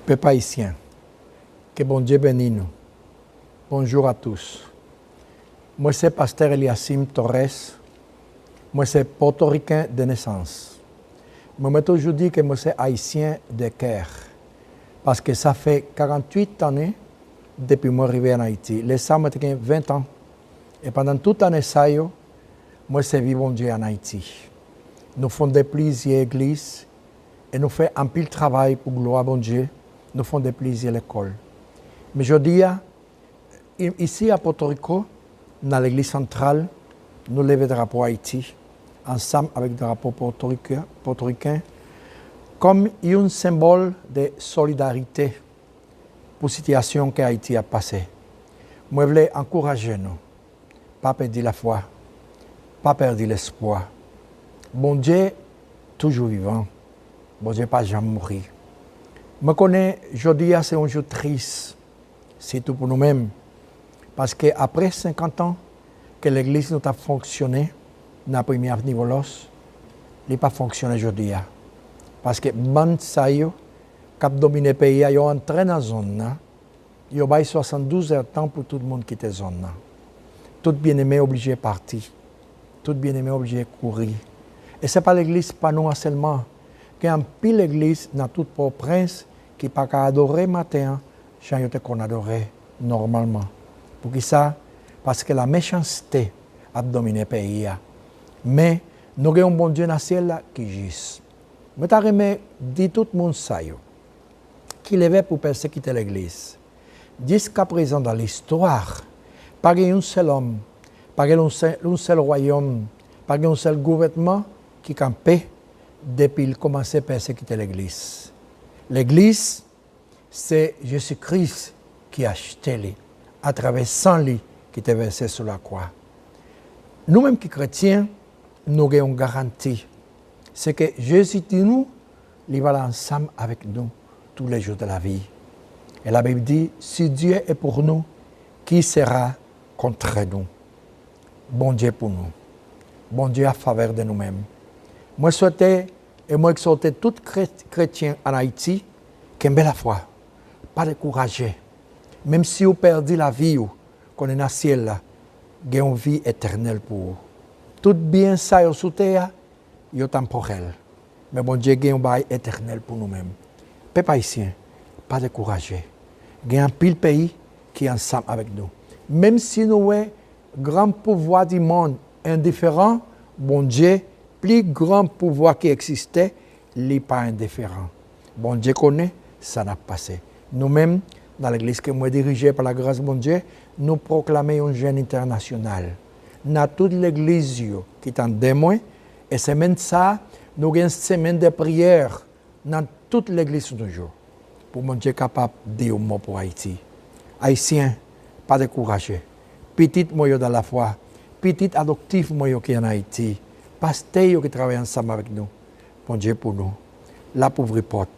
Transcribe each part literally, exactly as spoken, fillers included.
Pèp ayisyen, ke Bondye beni nou. Bonjour à tous. Mwen se Pastè Eliasim Torres. Mwen se pòtoriken de nesans. Men mwen toujou di ke mwen se ayisyen de kè. Paske sa fè karanntuit ane depi mwen rive ann Ayiti. Lè sa mwen te gen ven tan. E pandan tout ane sa yo, mwen sèvi Bondye ann Ayiti. Nou fonde plizyè egliz e nou fè anpil travay pou glwa Bondye. Nou fonde plizyè lekòl. Men jodi a, i-, isi a Pòtoriko, nan legliz santral, nou leve drapo Ayiti, ansanm avèk drapo pòtorike-, pòtoriken, kòm yon senbòl de solidarite pou sitiyasyon ke Ayiti ap pase. Mwen vle ankouraje nou, pa pèdi lafwa, pa pèdi lespwa. Bondye toujou vivan. Bondye pa janm mouri. Mwen konnen jodi a se yon jou tris, sitou pou nou menm. Paske apre senkant an ke legliz nou t ap fonksyone nan Premye Avni Volos, li pa fonksyone jodi a. Paske bann sa yo k ap domine peyi a, yo antre nan zòn nan, yo bay swasanndouz è tan pou tout moun kite zòn nan. Tout byeneme oblije pati. Tout byeneme oblije kouri. E se pa legliz pa nou an sèlman. Gen anpil legliz nan tout Pòtoprens ki pa ka adore maten an jan yo te konn adore nòmalman. Poukisa? Paske lamechanste ap domine peyi a. Men, nou gen yon Bondye nan syèl la ki jis. Mwen ta renmen di tout moun sa yo ki leve pou pèsekite legliz. Jiskaprezan, dan listwa, pa gen yon sèl òm, pa gen yon sèl, yon sèl wayòm, pa gen yon sèl gouvènman ki kanpe depi l kòmanse pèsekite legliz. Legliz, se Jezi Kris ki achte li atravè san li ki te vèse sou lakwa. Nou menm ki kretyen, nou gen yon garanti. Se ke Jezi di nou, li va la ansanm avèk nou tous les jours de la vie. E Labib di, si Dieu est pour nous, qui sera contre nous? Bondye pou nou. Bondye a favè de nou menm. Mwen swete e mwen egzòte tout kre-, kretyen ann Ayiti, kenbe lafwa, pa dekouraje. Menm si w pèdi lavi w, konnen nan syèl la, gen yon vi etènèl pou ou. Tout byen sa yo sou tè a, yo tanpòrèl. Men Bondye gen yon bagay etènèl pou nou menm. Pèp ayisyen, pa dekouraje. Gen anpil peyi ki ansanm avèk nou. Menm si nou wè gran pouvwa di mond endiferan, Bondye, pli gran pouvwa ki egziste, li pa endiferan. Bondye konnen sa n ap pase. Nou menm, nan legliz ke mwen dirije pa lagras Bondye, nou pwoklame yon jèn entènasyonal. Nan tout legliz yo ki tande mwen, e semèn sa a, nou gen semèn de priyè nan tout legliz nou yo, pou Bondye kapab di yon mo pou Ayiti. Ayisyen, pa dekouraje. Pitit mwen yo dan lafwa, pitit adoptif mwen yo ki ann Ayiti, pastè yo ki travay ansanm avèk nou, Bondye pou nou. L ap ouvri pòt,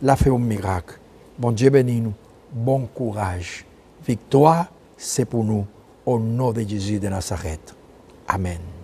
l ap fè yon mirak. Bondye beni nou. Bon kouraj. Viktwa se pou nou. O non de Jezi de Nazarèt. Amèn.